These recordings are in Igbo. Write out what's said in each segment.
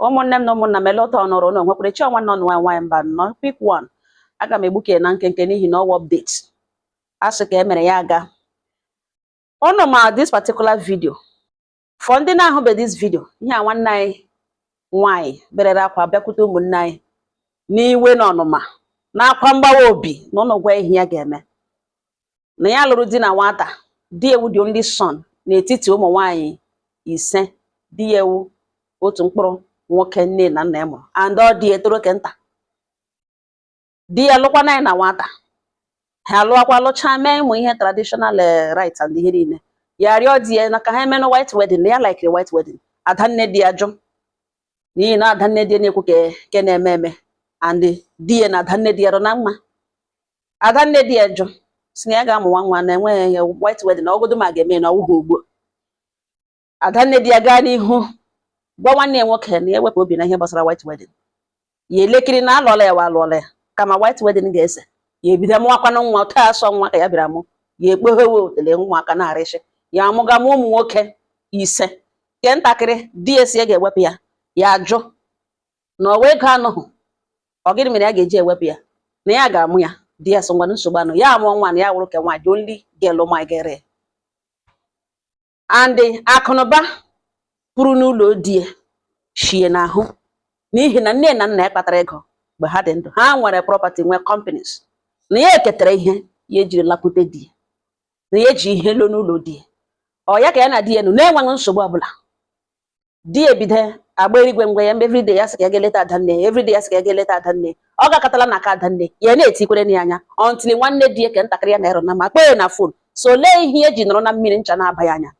Ụmụnne m na ụmụnna m, ele ụtọ nọrọ ụnụ nwekwara chi ọnwa nọ nwa nwaanyị mba nnọọ. Quick one, aga m egbuke na nkenke n'ihi na ọwa update a sị ka e mere ya aga ụnụ. Ma this particular video, for ndị na-ahụbe this video, ihe a nwanne anyị nwaanyị berere akwa bịakwute ụmụnne anyị n'iwe na ọnụma na akwa mgbawa obi na ụnụ gwa ihe ya ga-eme na ya lụrụ di na nwata. Di ewu the only son n'etiti ụmụ nwaanyị ise. Di ya ewu otu mkpụrụ nwoke nne na nna ya mụrụ, and ọ dị etoro ke nta. Di ya lụkwana ya na nwata, ha alụọkwa, lụchaa, mee ụmụ ihe traditional rite and ihe niile. Ya rịọ di ya na ka ha emenụ white wedding, na ya like white wedding. Adanne di ya jụ, n'ihi na adanne di ya na-ekwu ka ke na-eme eme, and di ya na adanne di ya rọ na mma. Adanne di ya jụ, si na ya ga-amụ nwa nwa na enweghị ya white wedding, na ọgụdụ ma ga-eme na ọwụghị ugbu a. Adanne di ya gaa n'ihu gwa nwanne ya nwoke na ya ewepụ obi na ihe gbasara white wedding. Ya elekiri na alụọla ya wa alụọla ya, kama white wedding ga-ese ya ebido mụwakwanụ nwa otu asọ nwa ka ya bịara mụ ya ekpoghewe otele nwa aka na-arịsị ya amụga mụ ụmụ nwoke ise. Nke ntakịrị di ya si ya ga-ewepụ ya, ya ajụ na ọwa ego anọghị. Ọ gịnị mere ya ga-eji ewepụ ya, na ya ga-amụ ya? Di ya sị ngwanụ, nsogbu anụ. Ya amụọ nwa na ya wụrụ ka nwa the only girl ụmụ gere and akụnụba pụrụ n'ụlọ di ya shie n'ahụ, n'ihi na nne na nna ya kpatara ego mgbe ha dị ndụ. Ha nwere property, nwee companies, na ya eketara ihe ya ejiri lakwute di ya, na ya eji ihe lo n'ụlọ di ya. Ọ ya ka ya na di ya nọ na-enweghị nsogbu ọbụla. Di ya ebido agba erigwe ngwe ya mgbe everyday ya sị ka ya ga-eleta adanne ya, everyday ya sị ka ya ga-eleta adanne. Ọ gakọtala na aka adanne ya na-etikwere ya anya until nwanne di ya ke ntakịrị ya na-ero na ma kpee ya na phone. So lee ihe eji nọrọ na mmiri ncha na-aba ya anya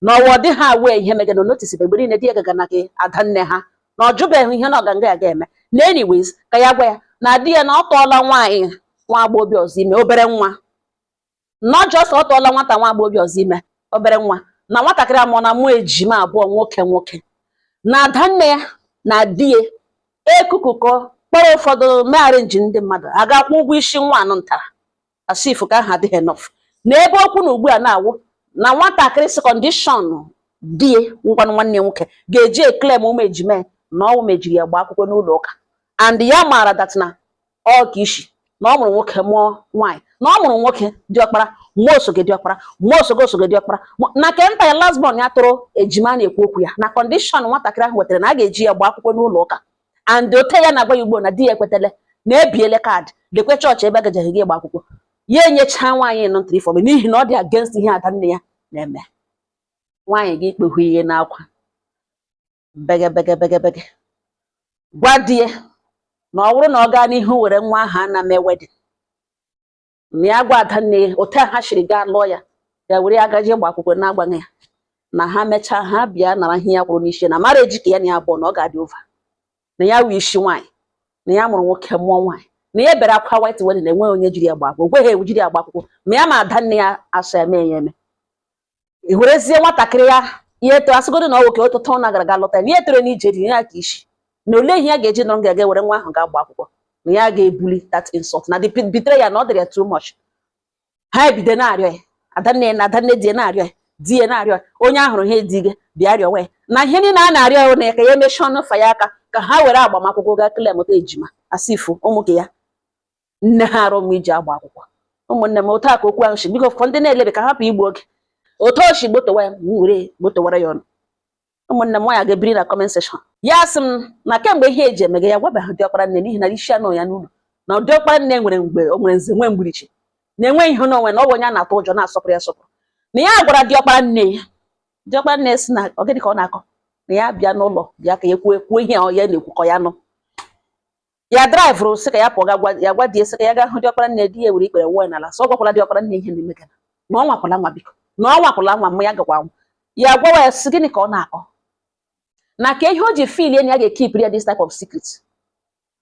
na ọwa dị ha wee ihe mege na notice mgbe niile di ya gaga na gị adanne ha na ọ jụbeghị ihe na ọganga ya ga-eme. Na anyways, ka ya gwa ya na di ya na ọ tọọla nwaanyị nwa agbọghọbịa ọzọ ime obere nwa. Not just ọ tọọla nwata nwa agbọghọbịa ọzọ ime obere nwa, na nwatakịrị amụọ na mụọ ejima abụọ, nwoke nwoke. Na adanne ya na di ya ekukukọ kpọrọ ụfọdụ mee arrange ndị mmadụ a ga-akwụ ụgwọ isi nwa anụ ntara asif ka aha adịghị enough. Na ebe okwu na ugbu a na-awụ na nwatakịrị si condition di ya ngwanụ nwanne ya nwoke ga-eji eclaim ụmụ ejima ya na ọnwụ mejiri ya gbaa akwụkwọ n'ụlọ ụka. And ya maara that na ọ ka isi na ọ mụrụ nwoke mụọ nwaanyị, na ọ mụrụ nwoke diọkpara, mụọ osoge diọkpara, mụọ osoge osoge diọkpara, na ke nta ya last born ya tụrụ ejima na-ekwu okwu ya na condition nwatakịrị ahụ wetara na a ga-eji ya gbaa akwụkwọ n'ụlọ ụka. And ote ya na-agwa ya ugbo na di ya ekwetele na ebiele kaadị lekwe chọọchị ebe agajeghị gị gba akwụkwọ. Ya enyecha nwaanyị nọ ntịrị fọm n'ihi na ọ dị against ihe adanne ya na-eme. Nwaanyị gị ikpehụ ihe n'akwa bege bege bege bege gwa di ya na ọ bụrụ na ọ gaa n'ihu were nwa ahụ ana mee wedding, na ya gwa adanne ya otu a ha siri gaa lụọ ya, ya were ya gaje gba akwụkwọ na-agbaghị ya, na ha mechaa ha bịa nara ihe ya kwụrụ n'isi na marriage ka ya na ya abụọ na ọ ga-adị over, na ya wụ isi nwaanyị, na ya mụrụ nwoke mụọ nwaanyị, na ya bere akwa white wedding na enweghị onye jiri ya gba akwụkwọ, okweghị ewu jiri ya gba akwụkwọ, ma ya ma adanne ya asọ ya mee ya eme. I werezie nwatakịrị ya ihe eto asịgodo na ọ nwoke ụtụtụ na gara aga lọta ya na ihe toro n'ije dị ya ka isi na olee ihe ya ga-eji nọrọ ga-aga were nwa ahụ ga-agba akwụkwọ, na ya ga-ebuli that insult na the bitere ya na ọ dịrị ya too much. Ha ebido na-arịọ ya, adanne na adanne di ya na-arịọ ya, di ya na-arịọ ya, onye ahụrụ ha ediga bịa rịọwa ya na ihe niile a na-arịọ ya na ka ya emechie ọnụ fa ya aka ka ha were agbamakwụkwọ gaa claimụta ejima asịfụ ụmụ ka ya nne ha arụ m iji agba akwụkwọ. Ụmụnne m, otu a ka okwu ahụ si. Biko, fọ ndị na-elebe ka hapụ igbu oge otu o si gbotowa ya, m were gbotowara ya ọnụ. Ụmụnne m, nwaanyị ga-ebiri na comment section. Ya sị m na kemgbe ihe eji emege ya gwabeghị diọkpara nne, n'ihi na isi anọ ya n'ụlọ na diọkpara nne nwere mgbe o nwere nze nwee mgbirichi na-enwe ihe n'onwe na ọ bụ onye a na-atụ ụjọ na-asọpụrụ ya asọpụrụ. Na ya gwara diọkpara nne ya, diọkpara nne si na ọ gịnị ka ọ na-akọ, na ya bịa n'ụlọ bịa ka ya kwuo kwuo ihe ọ ya na-ekwu ka ya nụ. Ya driverụ sị ka ya pụọ ga gwa ya, gwa di ya sị ka ya gaa hụ diọkpara nne. Di ya were ikpere wụọ ya n'ala, sọ ọ gwakwala diọkpara nne ihe na-eme gana, na ọ nwakwala nwa, biko, na ọ nwakwala nwa m ya gakwa anwụ. Ya gwawa ya sị gịnị ka ọ na-akọ, na ka ihe o ji feel na ya ga-ekeep ya this type of secret,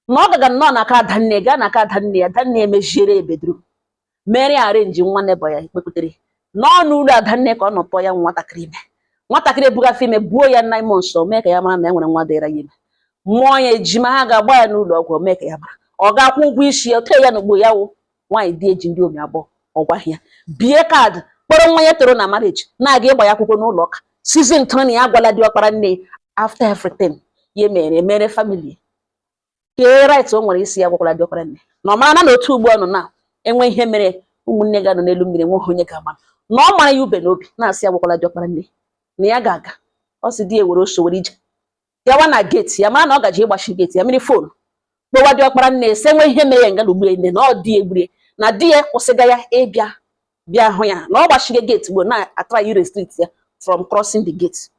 na ọ gaga nnọọ n'aka adanne, gaa n'aka adanne ya, adanne emeziere ya bedroom, mere ya arrange nwa neighbour ya ekpekwutere n'ọnụ ụlọ adanne ka ọ nọ tụọ ya nwatakịrị ime. Nwatakịrị ebugafe ime buo ya 9 months, o mee ka ya mara na e nwere nwa dịra ya ime, mụọ ya ejima. Ha ga-agba ya n'ụlọ ọgwụ, o mee ka ya mara ọ ga-akwụ ụgwọ isi ya ote ya n'ugbo ya wụ nwaanyị di eji ndị omi abụọ. Ọ gwaghị ya bie kaadị kpọrọ nwa ya toro na marriage na-aga ịgba ya akwụkwọ n'ụlọ ụka sizin tụrụ na ya agwala diọkpara nne. After everything, Ya mere emere family kee right o nwere isi ya gwakwara diọkpara nne na ọ mara na otu ugbu ọ nọ na enwe ihe mere ụmụnne ga-anọ n'elu mmiri, enweghị onye ga-ama na ọ mara ya ube n'obi na-asị ya gwakwara diọkpara nne na ya ga-aga. Ọ sị di ya were oso were ije gawa na gate, ya mara na ọ gaji ịgbachi gate ya mmiri, phone kpọwa diọkpara nne sị enwe ihe mere ya nga ugbu nne na ọ di ya egburie na di ya kwụsịga ya ịbịa bịa hụ ya na ọ gbachigo gate ugbo na-atry i restrict ya from crossing the gate,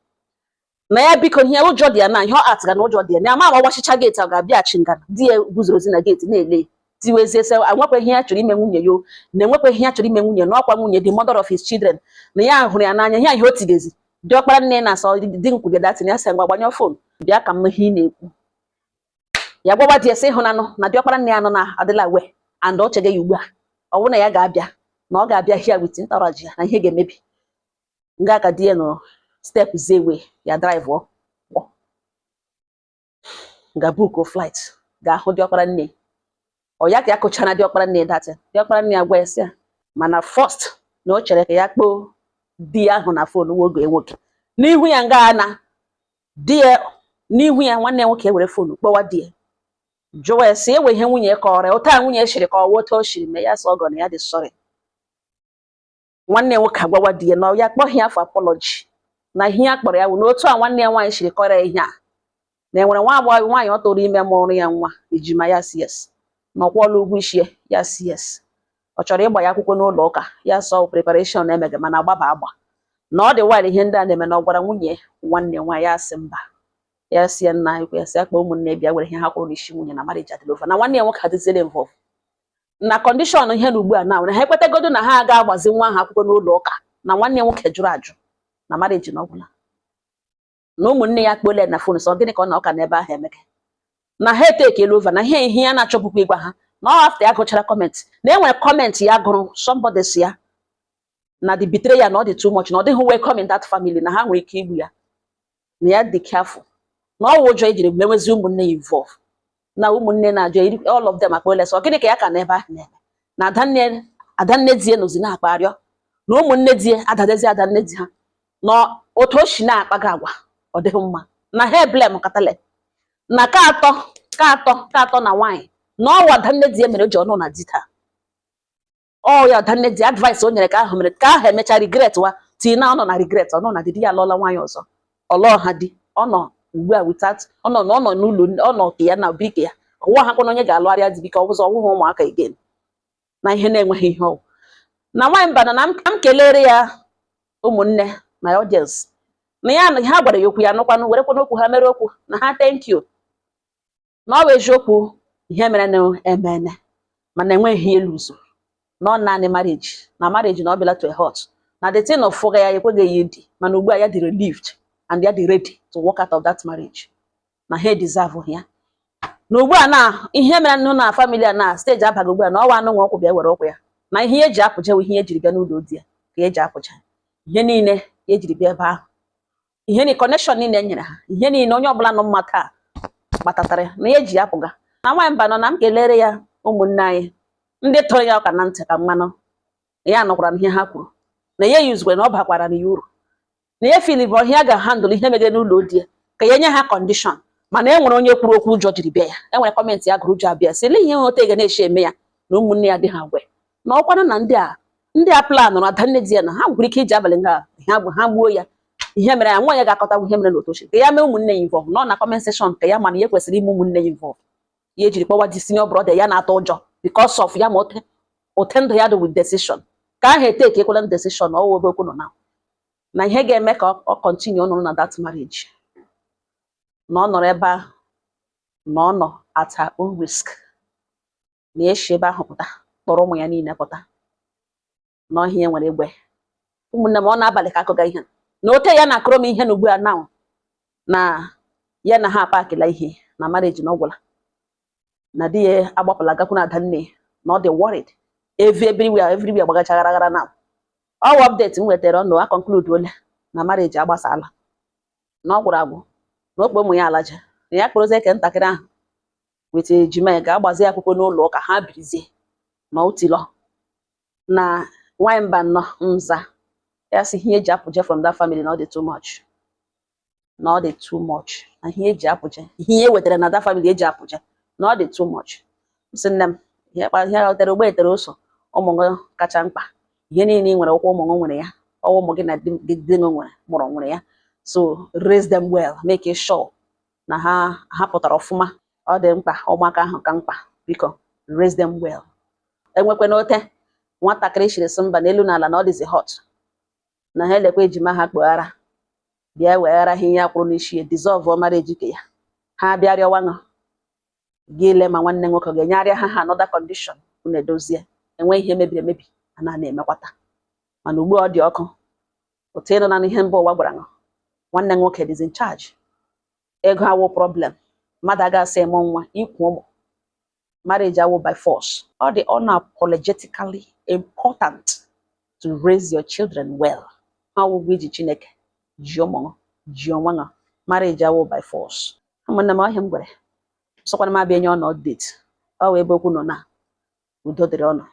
na ya biko, ihe ụjọ dị ya na ihe ọ atịga na ụjọ dị ya na ama ma ọ gbachicha gate ọ ga-abịaghachi ngana. Di ya guzorozi na gate na-ele tiwezie sị enwekwa ihe ya chọrọ ime nwunye ya o, na enwekwa ihe ya chọrọ ime nwunye, na ọkwa nwunye, the mother of his children, na ya hụrụ ya n'anya. Ihe ihe o tigezi diọkpara nne na-asọ di nkwuge datin ya sị, "Ngwa, gbanyụọ phone, bịa ka m nụ ihe ị na-ekwu." Ya gwawa di ya sị ịhụnanụ na diọkpara nne ya nọ na adịla we and ọ chege ya ugbu a, ọ bụrụ na ya ga-abịa na ọ ga-abịa here with entourage ya na ihe ga-emebi nga. Ka di ya nọ step zewe ya drive ọ ga book flight ga-ahụ diọkpara nne. Ọ ya ka ya kụchara diọkpara nne datin. Diọkpara nne ya gwa ya sị ya mana first na o chere ka ya kpọọ di ya ahụ na phone nwoge nwoke n'ihu ya nga na di ya n'ihu ya. Nwanne ya nwoke ewere phone kpọwa di ya, jụwa ya sị enwe ihe nwunye kọrọ ya, ụta nwunye shiri ka ọ otu o shiri mee ya, sị ọgọ na ya dị sorry. Nwanne ya nwoke agwawa di ya na ya kpọghị ya for apology, na ihe ya kpọrọ ya bụ na otu a nwanne ya nwaanyị shiri kọrọ ya ihe a, na enwere nwa agbọghọ nwaanyị ọ tụrụ ime mụrụ ya nwa ejima. Ya si yes. Na ọ kwụọla ụgwọ isi ya. Ya si yes. Ọ chọrọ ịgba ya akwụkwọ n'ụlọ ụka. Ya sọ preparation emege mana agbaba agba na ọ dị while ihe ndị a na-eme na ọ gwara nwunye nwanne nwaanyị. Ya sị mba. Ya si ya nna ekwe ya sị akpa ụmụnne bịa were ihe ha kwụrụ n'isi nwunye na marriage adịla over, na nwanne ya nwoke adịziela involve na condition ihe na ugbu a na ha ekwetagodo na ha ga-agbazi nwa ahụ akwụkwọ n'ụlọ ụka, na nwanne ya nwoke jụrụ ajụ na marriage na ọgwụla, na ụmụnne ya kpole na phone sọ gịnị ka ọ na ọka n'ebe ahụ emege na ha etekela over, na ihe ihe ya na-achọpụkwa ịgwa ha na ọ after ya gụchara comment na enwere comment ya gụrụ, somebody si ya na the betrayal na ọ dị too much, na ọ dịghị welcome in that family, na ha nwere ike igbu ya, na ya dị careful, na ọ wụ ụjọ ejiri mewezi ụmụnne ya involve, na ụmụnne na-ajụ all of them akpọle sọ gịnị ka ya ka n'ebe ahụ na-eme, na adanne adanne di ya nọzi na-akpa arịọ na ụmụnne di ya adadezi adanne di ha na otu o si na-akpaga agwa ọ dịghị mma, na ha eblem katale na ka atọ ka atọ ka atọ na nwaanyị na ọwa adanne di ya mere o ji ọnụ na di taa. Ọ ya adanne di advice o nyere ka ahụ mere ka ahụ emecha regret wa tii na ọ nọ na regret, ọ nọ na di ya alụọla nwaanyị ọzọ, ọ lụọ ha di, ọ nọ ugbu a without ọ nọ na ọ nọ n'ụlọ, ọ nọ ke ya na bi ke ya ọwụwa ha kwana onye ga-alụgharịa di biko ọbụzọ ọwụghị ụmụaka again na ihe na-enweghị ihe ọwụ. Na nwaanyị mba na m kelere ya ụmụnne my audience na ya na ha gwara ya okwu ya nụkwanụ werekwanụ okwu ha mere okwu na ha thank you, na ọ bụ eziokwu ihe mere na emene mana enweghị ihe elu ụzọ na ọ naanị marriage na marriage na ọ bịala to a halt, na the thing of ya ekweghị ya ịdị, mana ugbu a ya dị relieved and ya dị ready to walk out of that marriage, na ha deserve ya, na ugbu a na ihe mere nụ na family a na stage abaghị ugbu a, na ọwa anụ nwa ụkwụ bịa were ụkwụ ya, na ihe eji apụja bụ ihe ejiri bịa n'ụlọ di ya ka eji apụja ihe niile ejiri bịa ebe ahụ, ihe ni connection niile e nyere ha, ihe niile onye ọbụla nọ mma taa kpatatara ya na ya eji apụga. Na nwaanyị mba nọ na m kelere ya ụmụnne anyị ndị tụrụ ya ụka na ntị ka mmanụ, na ya nụkwara ihe ha kwuru, na ya yuzukwe na ọ bakwara na ya uru, na ya feel bụ ọhịa ga-handle ihe megere n'ụlọ di ya ka ya nye ha condition. Mana e nwere onye kwuru okwu ụjọ jiri bịa ya, e nwere comment ya gụrụ ụjọ abịa sị lee ihe ote ga na-eshi eme ya na ụmụnne ya dị ha gwe na ọkwanụ na ndị a planụrụ adanne di ya na ha nwere ike iji abalị nga ha ha gbuo ya. Ihe mere ya nwa ya ga-akọta ihe mere n'otochi ka ya mee ụmụnne ya involve nọ na comment section ka ya mana ya kwesịrị ime ụmụnne ya involve, ya ejiri kpọwa di senior brother ya na-atọ ụjọ because of ya ma ote ote ndụ ya dị with decision ka ahụ eteke ekwela decision ọwụ ebe okwu nọ na ihe ga-eme ka ọ continue nọrọ na that marriage, na ọ nọrọ ebe ahụ na ọ nọ at her own risk, na ya esi ebe ahụ pụta kpọrọ ụmụ ya niile pụta na ọhịa nwere egbe. Ụmụnne m, ọ na-abalị ka akụga ihe na ote ya na-akụrụ m ihe na ugbu a now na ya na ha apakịla ihe na marriage na ọ gwụla, na di ya agbapụla gakwuru adanne, na ọ dị worried everywhere everywhere gbagacha gara gara now. Ọwa update m nwetara ọnụ a conclude ole na marriage agbasala, na ọ gwụrụ agwụ, na okpo ụmụ ya alaja, na ya kpụrụzie ke ntakịrị ahụ with ejima ya ga-agbazi akwụkwọ n'ụlọ ụka ha birizie na otilọ na nwanyị mba nnọọ nza ya sị ihe eji apụje from that family na ọ dị too much. Na ọ dị too much, na ihe eji apụje, ihe e wetara na that family eji apụje, na ọ dị too much. M sị, nne m, ihe ihe ghọtara ugbo etere ose, ụmụ gị kacha mkpa. Ihe niile ị nwere, ụkwụ ụmụ gị nwere ya, ọwụ ụmụ gị na di gị di gị nwere mụrụ nwere ya. So raise them well, make sure na ha pụtara ọfụma. Ọ dị mkpa, ụmụaka ahụ ka mkpa. Biko, raise them well. Enwekwana ote nwatakịrị shiri sị mba n'elu n'ala na ọ dịzi hot, na ha elekwa ejima ha kpoghara bịa weghara ha ihe akwụrụ n'isi ya, dissolve marriage ke ya. Ha bịa rịọwa ṅụ gị, ile ma nwanne nwoke ga-enyerịa ha another condition, unu edozie. Enwe ihe mebiri emebi a na na-emekwata, mana ugbu a ọ dị ọkụ otu ịnụ na ihe mba ụwa gwara ṅụ, nwanne nwoke dịzi in charge. Ego awụ problem, mmadụ aga asị ịmụ nwa ikwu ụmụ, marriage awụ by force. Ọ dị unapologetically important to raise your children well. Ha ọgwụgwọ iji Chineke ji ụmụ ṅụ, ji onwe ṅụ. Marriage awụ by force. Ụmụnne m, ọhịa m gwere sọkwana m abịa nye ọnụ update, ọ wee ebe okwu nọ na udo dịrị ọnụ.